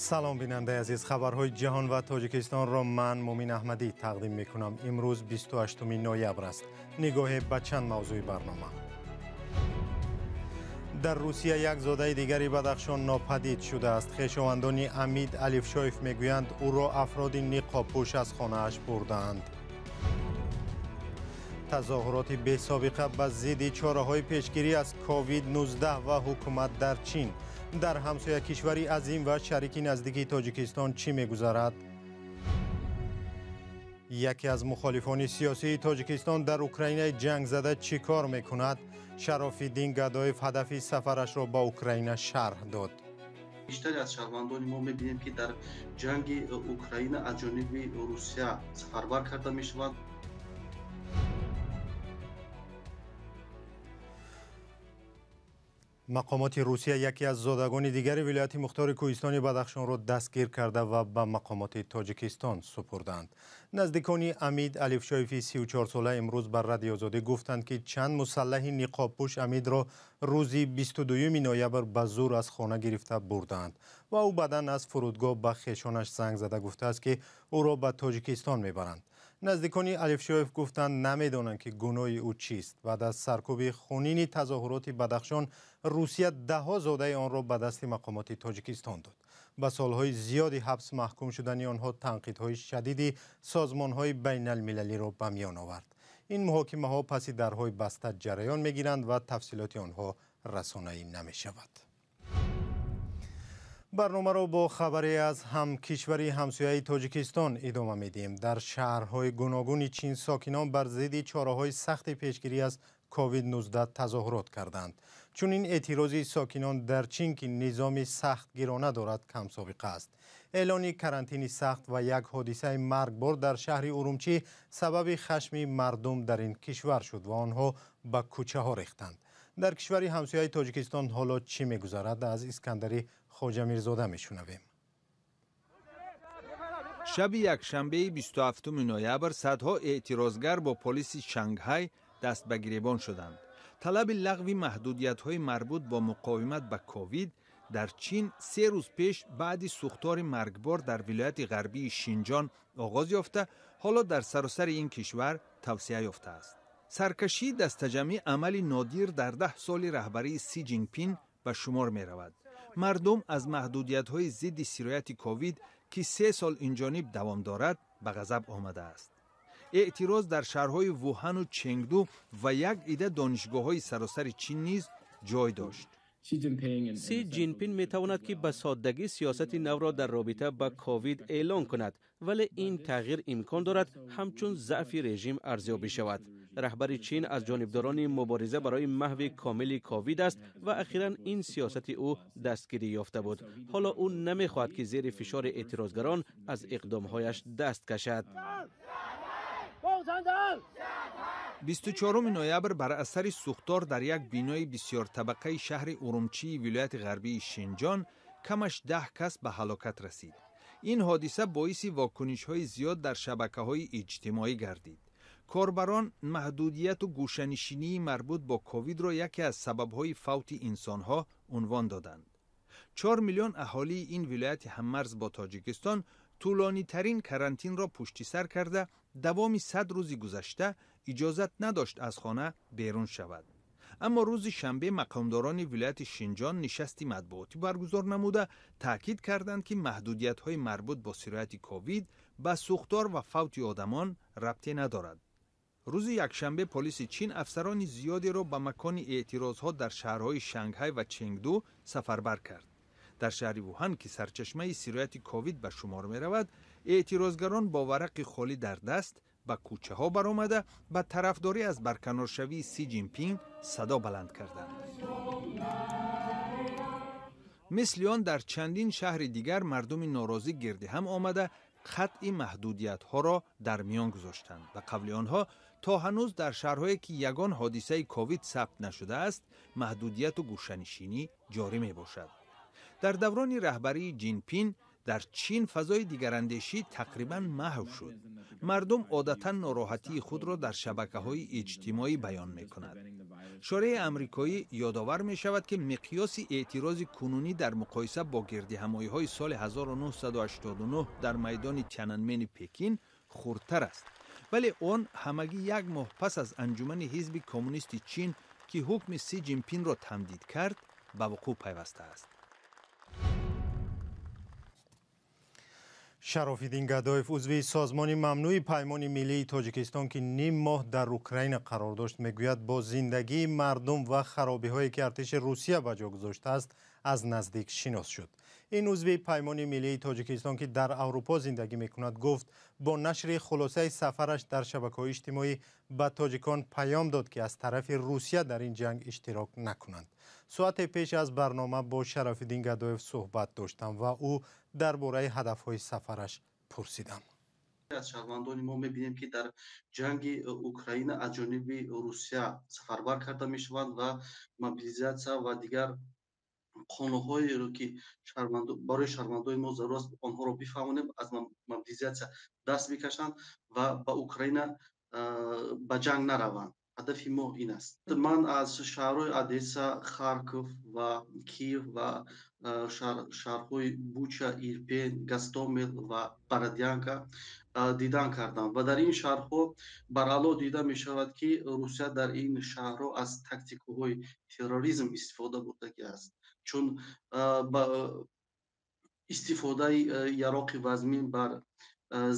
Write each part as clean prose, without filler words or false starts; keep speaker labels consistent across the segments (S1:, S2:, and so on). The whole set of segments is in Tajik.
S1: Салом бинандаи азиз, хабарҳои ҷаҳон ва Тоҷикистонро ман Мумин Аҳмадӣ тақдим мекунам. Имрӯз 28 ноябр аст. Нигоҳе ба чанд мавзӯи барнома. Дар Русия як зодаи дигари Бадахшон нопадид шудааст. Хешовандони Амид Алифшоев мегӯянд, ӯро афроди ниқобпӯш аз хонааш бурдаанд. Тазоҳуроти бесобиқа ба зидди чораҳои пешгирӣ аз COVID-19 ва ҳукумат дар Чин. Дар ҳамсоя кишвари азим ва шарики наздики Тоҷикистон чӣ мегузарад? Яке аз мухолифони сиёсии Тоҷикистон дар Украинаи ҷангзада чӣ кор мекунад? Шарофиддин Гадоев ҳадафи сафарашро ба Украина шарҳ дод.
S2: Бештаре аз шаҳрвандони мо мебинем, ки дар ҷанги Украина аз ҷониби Русия сафарбар карда мешаванд.
S1: Мақомоти Русия яке аз зодагони дигари вилояти мухтори кӯҳистони Бадахшонро дастгир карда ва ба мақомоти Тоҷикистон супурданд. Наздикони Амид Алифшоеви 34-сола имрӯз ба Радиои Озодӣ гуфтанд, ки чанд мусаллаҳи ниқобпӯш Амидро рӯзи 22 ноябр ба зур аз хона гирифта бурданд ва ӯ баъдан аз фурудгоҳ ба хешонаш занг зада гуфтааст, ки ӯро ба Тоҷикистон мебаранд. Наздикони Алифшоев гуфтанд, намедонанд, ки гуноҳи ӯ чист. Баъд аз саркӯби хунини тазоҳуроти Бадахшон, Русия даҳҳо зодаи онро ба дасти мақомоти Тоҷикистон дод. Ба солҳои зиёди ҳабс маҳкум шудани онҳо танқидҳои шадиди созмонҳои байналмилалиро ба миён овард. Ин муҳокимаҳо паси дарҳои баста ҷараён мегиранд ва тафсилоти онҳо расонаӣ намешавад. Барномаро бо хабаре аз ҳамкишвари ҳамсояи Тоҷикистон идома медиҳем. Дар шаҳрҳои гуногуни Чин сокинон бар зидди чораҳои сахти пешгирӣ аз COVID-19 тазоҳурот карданд. Чунин эътирози сокинон дар Чин, ки низоми сахтгирона дорад, камсобиқа аст. Эълони карантини сахт ва як ҳодисаи маргбор дар шаҳри Урумчӣ сабаби хашми мардум дар ин кишвар шуд ва онҳо ба кӯчаҳо рехтанд. Дар кишвари ҳамсояи Тоҷикистон ҳоло чӣ мегузарад, аз Искандари Хоҷамирзода мешунавем.
S3: Шаби якшанбеи 27 ноябр садҳо эътирозгар бо полиси Шанghай даст ба гиребон шуданд. Талаби лағви маҳдудиятҳои марбут бо муқовимат ба ковид дар Чин 3 рӯз пеш баъди сӯхтори маргбор дар вилояти ғарбии Шинҷон оғоз ёфта, ҳоло дар саросари ин кишвар тавсия ёфтааст. Саркашии дастаҷамъӣ амали нодир дар 10 соли раҳбарии Си Ҷинпин ба шумор меравад. Мардум аз маҳдудиятҳои зидди сирояти ковид, ки 3 сол инҷониб давом дорад, ба ғазаб омадааст. Эътироз дар шаҳрҳои Вуҳану Ченгду ва як ида донишгоҳҳои саросари Чин низ ҷой дошт.
S4: Си Ҷинпин метавонад, ки ба соддагӣ сиёсати навро дар робита ба ковид эълон кунад, вале ин тағйир имкон дорад ҳамчун заъфи режим арзёбӣ шавад. Раҳбари Чин аз ҷонибдорони мубориза барои маҳви комили ковид аст ва ахиран ин сиёсати ӯ дастгирӣ ёфта буд. Ҳоло ӯ намехоҳад, ки зери фишори эътирозгарон аз иқдомҳояш даст кашад.
S3: 24 ноябр бар асари сӯхтор дар як бинои бисёртабақаи шаҳри Урумчии вилояти ғарбии Шинҷон камаш 10 кас ба ҳалокат расид. Ин ҳодиса боиси вокунишҳои зиёд дар шабакаҳои иҷтимоӣ гардид. Корбарон маҳдудияту гӯшанишинии марбут бо ковидро яке аз сабабҳои фавти инсонҳо унвон доданд. 4 миллион аҳолии ин вилояти ҳаммарз бо Тоҷикистон тӯлонитарин карантинро пушти сар карда, давоми 100 рӯзи гузашта иҷозат надошт аз хона берун шавад. Аммо рӯзи шанбе мақомдорони вилояти Шинҷон нишасти матбуотӣ баргузор намуда таъкид карданд, ки маҳдудиятҳои марбут бо сирояти ковид ба сӯхтор ва фавти одамон рабте надорад. Рӯзи якшанбе полиси Чин афсарони зиёдеро ба макони эътирозҳо дар шаҳрҳои Шанghай ва Ченгду сафарбар кард. Дар шаҳри Вуҳан, ки сарчашмаи сирояти ковид ба шумор меравад, эътирозгарон бо варақи холӣ дар даст ба кӯчаҳо баромада ба тарафдорӣ аз барканоршавии Си Ҷинпин садо баланд карданд. Мисли он дар чандин шаҳри дигар мардуми норозӣ гирди ҳам омада қатъи маҳдудиятҳоро дар миён гузоштанд. Ба қавли онҳо, то ҳанӯз дар шаҳрҳое, ки ягон ҳодисаи ковид сабт нашудааст, маҳдудияту гӯшанишинӣ ҷорӣ мебошад. Дар даврони раҳбарии Ҷинпин дар Чин фазои дигарандешӣ тақрибан маҳв шуд. Мардум одатан нороҳатии худро дар шабакаҳои иҷтимоӣ баён мекунад. Шореҳи амрикоӣ ёдовар мешавад, ки миқёси эътирози кунунӣ дар муқоиса бо гирдиҳамоиҳои соли 1989 дар майдони Тянанмени Пекин хурдтар аст. Вале он ҳамагӣ як моҳ пас аз анҷумани ҳизби коммунисти Чин, ки ҳукми Си Ҷинпинро тамдид кард, ба вуқӯъ пайвастааст.
S1: Шарофиддин Гадоев, узви созмони мамнӯи Паймони миллии Тоҷикистон, ки ним моҳ дар Украина қарор дошт, мегӯяд бо зиндагии мардум ва харобиҳое ки артиши Русия ба ҷо гузоштааст, аз наздик шинос шуд. Ин узви Паймони миллии Тоҷикистон, ки дар Аврупо зиндагӣ мекунад, гуфт бо нашри хулосаи сафараш дар шабакаҳои иҷтимоӣ ба тоҷикон паём дод, ки аз тарафи Русия дар ин ҷанг иштирок накунанд. Соате пеш аз барнома бо Шарофиддин Гадоев суҳбат доштам ва ӯ дар бораи ҳадафҳои сафараш пурсидам.
S2: Аз шаҳрвандони мо мебинем, ки дар ҷанги Украина аз ҷониби Русия сафарбар карда мешаванд ва мобилизатсия ва дигар қонунҳоеро, ки барои шаҳрвандони мо зарур аст, онҳоро бифаҳмонем, аз мобилизатсия даст бикашанд ва ба Украина ба ҷанг нараванд. Ҳадафи мо ин аст. Ман аз шаҳрҳои Одесса, Харков ва Киев ва шаҳрҳои Буча, Ирпен, Гастомел ва Бородянка дидан кардам ва дар ин шаҳрҳо баръало дида мешавад, ки Русия дар ин шаҳрҳо аз тактикаҳои терроризм истифода бурдагӣ аст, чун истифодаи яроқи вазмин бар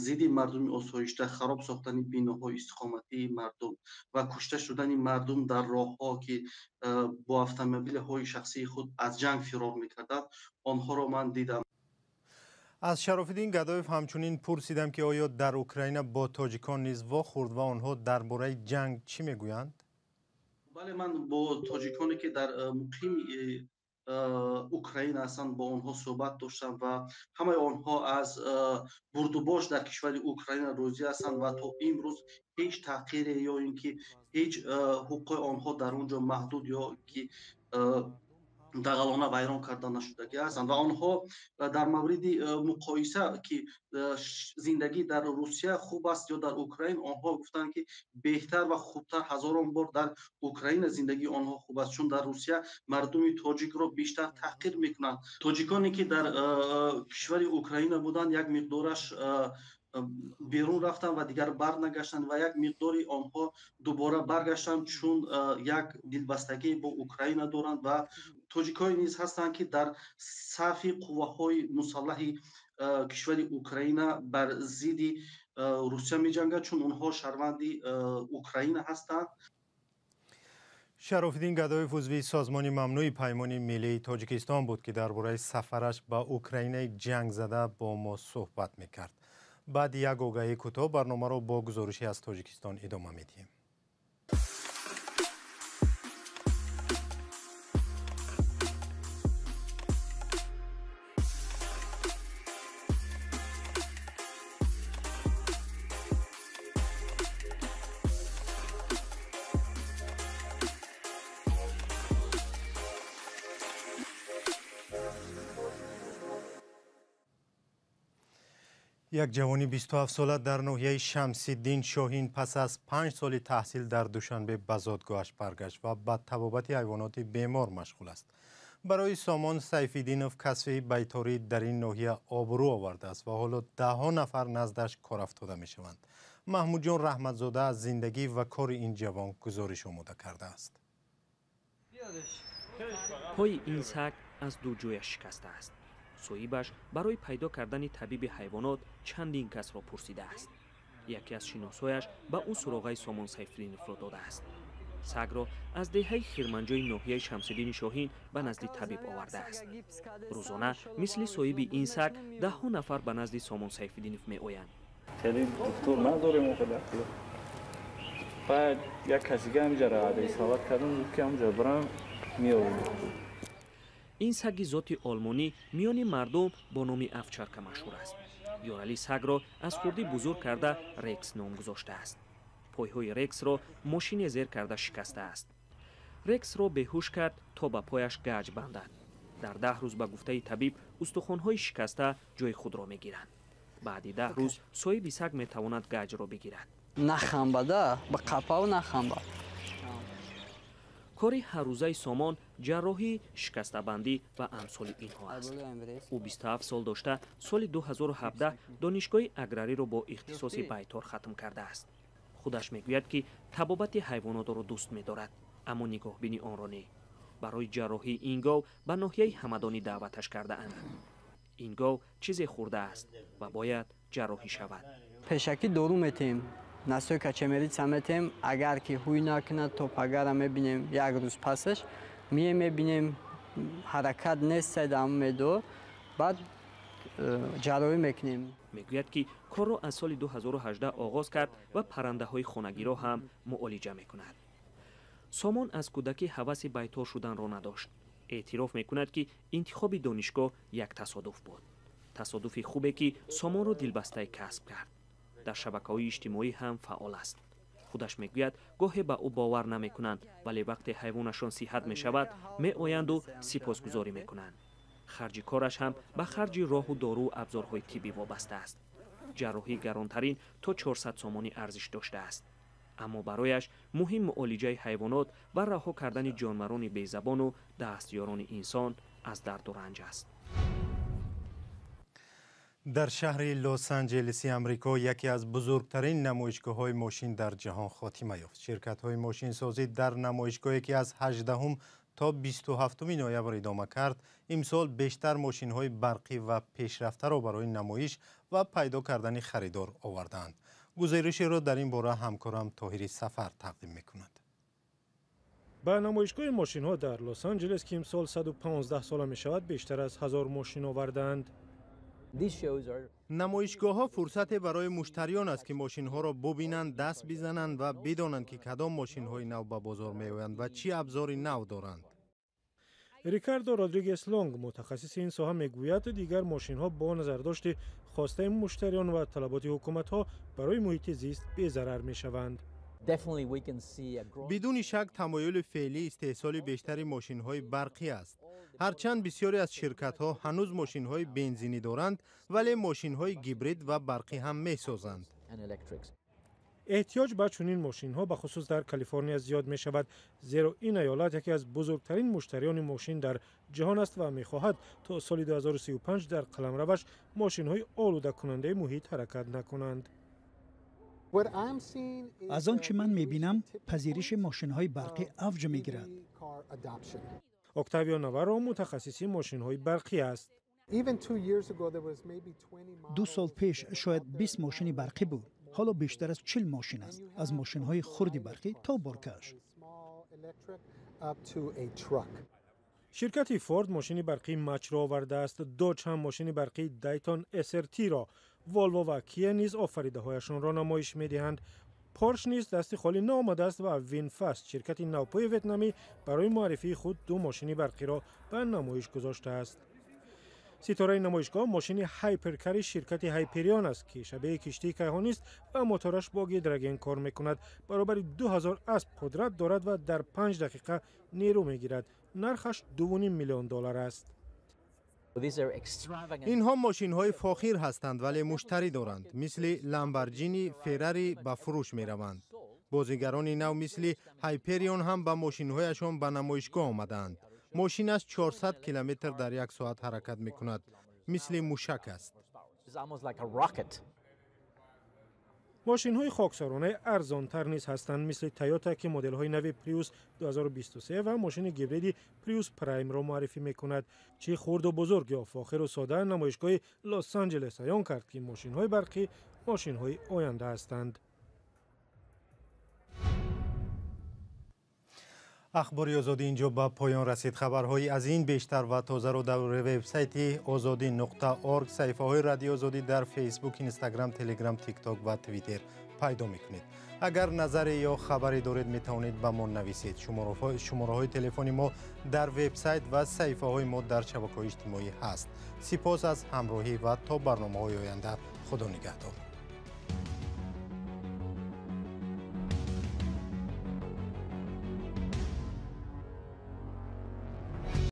S2: зидди мардуми осоишта, хароб сохтани биноҳои истиқоматии мардум ва кушта шудани мардум дар роҳҳо, ки бо автомобилҳои шахсии худ аз ҷанг фирор мекарданд, онҳоро ман дидам.
S1: Аз Шарофиддин Гадоев ҳамчунин пурсидам, ки оё дар Украина бо тоҷикон низ вохӯрд ва онҳо дар бораи ҷанг чӣ мегӯянд?
S2: Бале, ман бо тоҷиконе, ки дар муқими Украина ҳастанд, бо онҳо суҳбат доштам ва ҳамаи онҳо аз бурдубош дар кишвари Украина розӣ ҳастанд ва то имрӯз ҳеҷ таҳқире ё ин ки ҳеҷ ҳуқуқи онҳо дар он ҷо маҳдуд ё ки дағалона вайрон карда нашудагӣ ҳастанд ва онҳо дар мавриди муқоиса, ки зиндагӣ дар Русия хуб аст ё дар Украина, онҳо гуфтанд, ки беҳтар ва хубтар ҳазорон бор дар Украина зиндагии онҳо хуб аст, чун дар Русия мардуми тоҷикро бештар таҳқир мекунанд. Тоҷиконе, ки дар кишвари Украина буданд, як миқдораш берун рафтанд ва дигар барнагаштанд ва як миқдори онҳо дубора баргаштанд, чун як дилбастагӣ бо Украина доранд ва тоҷикое низ ҳастанд, ки дар сафи қувваҳои мусаллаҳи кишвари Украина бар зидди Русия меҷанганд, чун онҳо шаҳрванди Украина ҳастанд.
S1: Шарофиддин Гадоев узви созмони мамнӯи Паймони миллии Тоҷикистон буд, ки дар бораи сафараш ба Украинаи ҷангзада бо мо суҳбат мекард. Баъди як огаҳии кӯтоҳ барномаро бо гузоришӣ аз Тоҷикистон идома медиҳем. Як ҷавони 27-сола дар ноҳияи Шамсиддин Шоҳин пас аз 5 соли таҳсил дар Душанбе ба зодгоҳаш баргашт ва ба табобати ҳайвоноти бемор машғул аст. Барои Сомон Сайфиддинов касби байторӣ дар ин ноҳия обрӯ овардааст ва ҳоло даҳҳо нафар наздаш кор афтода мешаванд. Маҳмудҷон Раҳматзода аз зиндагӣ ва кори ин ҷавон гузориш омода кардааст.
S5: Пои ин саг аз ду ҷояш шикастааст. Соҳибаш барои пайдо кардани табиби ҳайвонот чандин касро пурсидааст. Яке аз шиносҳояш ба ӯ суроғаи Сомон Сайфиддиновро додааст. Сагро аз деҳаи Хирманҷои ноҳияи Шамсиддини Шоҳин ба назди табиб овардааст. Рӯзона мисли соҳиби ин саг даҳҳо нафар ба назди Сомон Сайфиддинов меоянд.
S6: Хеле духтур надорем оқадар. Баъд як касига ҳамҷа равад, кардам, гуфт ки ҳамҷа барам меовард.
S5: Ин саги зоти олмонӣ миёни мардум бо номи Овчарка машҳур аст. Ёралӣ сагро аз хурдӣ бузург карда Рекс ном гузоштааст. Пойҳои Рексро мошине зер карда шикастааст. Рексро беҳуш кард, то ба пояш гаҷ бандад. Дар 10 рӯз ба гуфтаи табиб устухонҳои шикаста ҷои худро мегиранд. Баъди 10 рӯз соҳиби саг метавонад гаҷро бигирад.
S7: Нахамбада, ба қапав нахамба.
S5: Кори ҳаррӯзаи Сомон ҷарроҳӣ, шикастабандӣ ва амсоли инҳо аст. Ӯ 27 сол дошта, соли 2017 донишгоҳи аграриро бо ихтисоси байтор хатм кардааст. Худаш мегӯяд, ки табобати ҳайвонотро дӯст медорад, аммо нигоҳбини онро не. Барои ҷарроҳии ин гов ба ноҳияи Ҳамадонӣ даъваташ кардаанд. Ин гов чизе хӯрдааст ва бояд ҷарроҳӣ шавад.
S7: Пешакӣ дору метем, настойка чемерица метем, агар ки ҳуй накунад, то пагара мебинем, як рӯз пасаш мие мебинем, ҳаракат нест ам медо, баъд ҷарроҳӣ мекунем.
S5: Мегӯяд, ки корро аз соли 2018 оғоз кард ва паррандаҳои хонагиро ҳам муолиҷа мекунад. Сомон аз кӯдакӣ ҳаваси байтор шуданро надошт. Эътироф мекунад, ки интихоби донишгоҳ як тасодуф буд. Тасодуфи хубе, ки Сомонро дилбастаи касб кард. Дар шабакаҳои иҷтимоӣ ҳам фаъол аст. Худаш мегӯяд, гоҳе ба ӯ бовар намекунанд, вале вақте ҳайвонашон сиҳат мешавад, меоянду сипосгузорӣ мекунанд. Харҷи кораш ҳам ба харҷи роҳу дору абзорҳои тиббӣ вобаста аст. Ҷарроҳии гаронтарин то 400 сомонӣ арзиш доштааст. Аммо барояш муҳим муолиҷаи ҳайвонот ва раҳо кардани ҷонварони безабону дастёрони инсон аз дарду ранҷ аст.
S1: Дар шаҳри Лос-Анҷелеси Амрико яке аз бузургтарин намоишгоҳҳои мошин дар ҷаҳон хотима ёфт. Ширкатҳои мошинсозӣ дар намоишгоҳе, ки аз 18 то 27 ноябр идома кард, имсол бештар мошинҳои барқӣ ва пешрафтаро барои намоиш ва пайдо кардани харидор овардаанд. Гузоришеро дар ин бора ҳамкорам Тоҳири Сафар тақдим мекунад.
S8: Ба намоишгоҳи мошинҳо дар Лос-Анҷелес, ки имсол 115 сола мешавад, бештар аз 1000 мошин овардаанд.
S1: Намоишгоҳҳо фурсате барои муштариён аст, ки мошинҳоро бубинанд, даст бизананд ва бидонанд, ки кадом мошинҳои нав ба бозор меоянд ва чӣ абзори нав доранд.
S8: Рикардо Родригес Лонг, мутахассиси ин соҳа, мегӯяд, дигар мошинҳо бо назардошти хостаи муштариён ва талаботи ҳукуматҳо барои муҳити зист безарар мешаванд.
S1: Бидуни шак, тамоюли феълӣ истеҳсоли бештари мошинҳои барқӣ аст. Ҳарчанд бисёре аз ширкатҳо ҳанӯз мошинҳои бензинӣ доранд, вале мошинҳои гибрид ва барқӣ ҳам месозанд.
S8: Эҳтиёҷ ба чунин мошинҳо бахусус дар Калифорния зиёд мешавад, зеро ин аёлат яке аз бузургтарин муштариёни мошин дар ҷаҳон аст ва мехоҳад то соли 2035 дар қаламраваш мошинҳои олудакунандаи муҳит ҳаракат накунанд.
S9: Аз он чӣ ман мебинам, пазириши мошинҳои барқӣ авҷ мегирад.
S8: Октавио Наваро мутахассиси мошинҳои барқӣ аст.
S9: 2 сол пеш шояд 20 мошини барқӣ буд. Ҳоло бештар аз 40 мошин аст, аз мошинҳои хурди барқӣ то боркаш.
S8: Ширкати Форд мошини барқии Мачро овардааст. Доҷ ҳам мошини барқии Дайтон СРТ-ро, Волво ва Кия низ офаридаҳояшонро намоиш медиҳанд. Порш низ дасти холӣ наомадааст ва Винфаст, ширкати навпои ветнамӣ, барои муаррифии худ 2 мошини барқиро ба намоиш гузоштааст. Ситораи намоишгоҳ мошини ҳайперкари ширкати Ҳайперион аст, ки шабеҳи киштии кайҳонист ва мотораш бо гидроген кор мекунад. Баробари 2000 асп қудрат дорад ва дар 5 дақиқа нерӯ мегирад. Нархаш 2,5 миллион доллар аст.
S1: Инҳо мошинҳои фохир ҳастанд, вале муштарӣ доранд. Мисли Ламборҷини, Феррари ба фурӯш мераванд. Бозигарони нав мисли Ҳайперион ҳам ба мошинҳояшон ба намоишгоҳ омадаанд. Мошин аз 400 километр дар як соат ҳаракат мекунад. Мисли мушак аст.
S8: Мошинҳои хоксоронаи арзонтар низ ҳастанд, мисли Тойота, ки моделҳои нави Приус 2023 ва мошини гибриди Приус Праймро муаррифӣ мекунад. Чӣ хурду бузург ё фохиру сода, намоишгоҳи Лос-Анҷелес аён кард, ки мошинҳои барқӣ мошинҳои оянда ҳастанд.
S1: Ахбори Озодӣ инҷо ба поён расид. Хабарҳои аз ин бештар ва тозаро дар вебсайти озодӣ.орг, саҳифаҳои Радиои Озодӣ дар Фейсбук, Инстаграм, Телеграм, Тикток ва Твиттер пайдо мекунед. Агар назаре ё хабаре доред, метавонед ба мо нависед. Шумораҳои телефони мо дар вебсайт ва саҳифаҳои мо дар шабакаҳои иҷтимоӣ ҳаст. Сипос аз ҳамроҳӣ ва то барномаҳои оянда. Худо нигаҳдор.